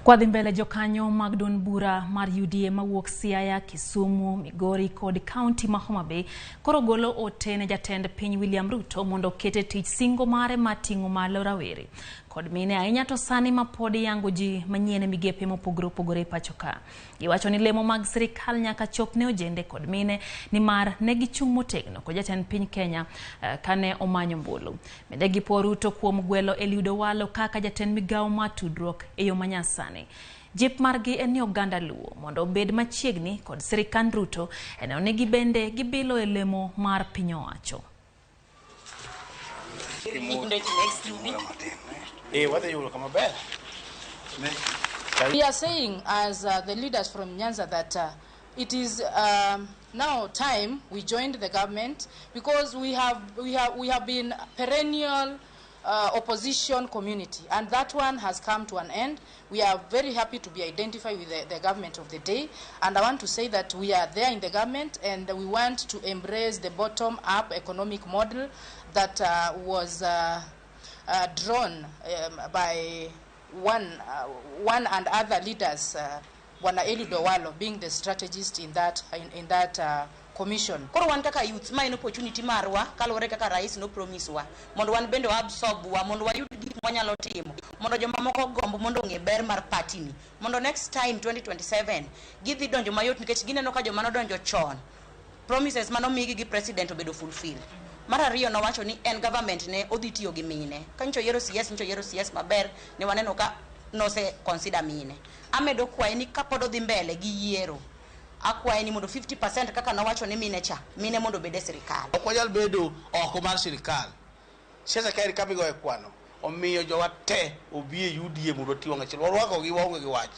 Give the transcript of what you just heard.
Kwadhi mbele, jokanyo mag duond bura mar UDA mawuok Siaya, Kisumu, Migori kod kaunti ma Homa Bay koro golo ote ne jatend piny William Ruto mondo oket e tich singo mare mar ting'o malo rawere kod mine, ahinya to sani ma pod iyango ji manyien e migepe mopogore opogore e pacho ka. Giwacho ni lemo mag sirikal nyaka chop ne ojende kod mine, nimar ne gichung' motegno kod jatend piny Kenya kane omanyo ombulu. Bende gipuo Ruto kuom gwelo Eliud Owalo kaka jatend migawo mar tudruok e yo manyasani. Jip margi en ni oganda Luo mondo obed machiegni kod sirikand Ruto e neno ni gibende gibilo e lemo mar piny owacho. Wadhi yudo kama ber. We are saying as the leaders from Nyanza that it is now time we joined the government because we have been perennial opposition community, and that one has come to an end. We are very happy to be identified with the government of the day, and I want to say that we are there in the government and we want to embrace the bottom-up economic model that was drawn by one and other leaders, Bwana Eliud Owalo being the strategist in that commission. Koro wan kaka youths, ma en opportunity marwa kaluwore kaka rais no promise wa mondo wan bende wa absorb wa mondo wayud gik mwanyalo timo mondo jomamoko gomb mondo ong'e ber mar party ni, mondo next time 2027 gidhi donjo mayot, nikech gineno ka joma nodonjo chon, promises manomigi gi president obedo fulfill. Mar ariyo, nowacho ni en government ne odhi tiyo gi mine. Ka nyocha oyiero CS, nyocha oyiero CS maber, ne waneno ka nose consider mine. Amedo kwaye ni kapod odhi mbele gi yiero, akwaye ni mondo 50% kaka nowacho ni mine cha, mine mondo obed e sirikal. Ok wanyal bedo oko mar sirikal. Siasa kaeri kama igoye kwano. Omiyo jowa te obi e UDA mondo wati wang' achiel. Warwakogi, waonge gi wach.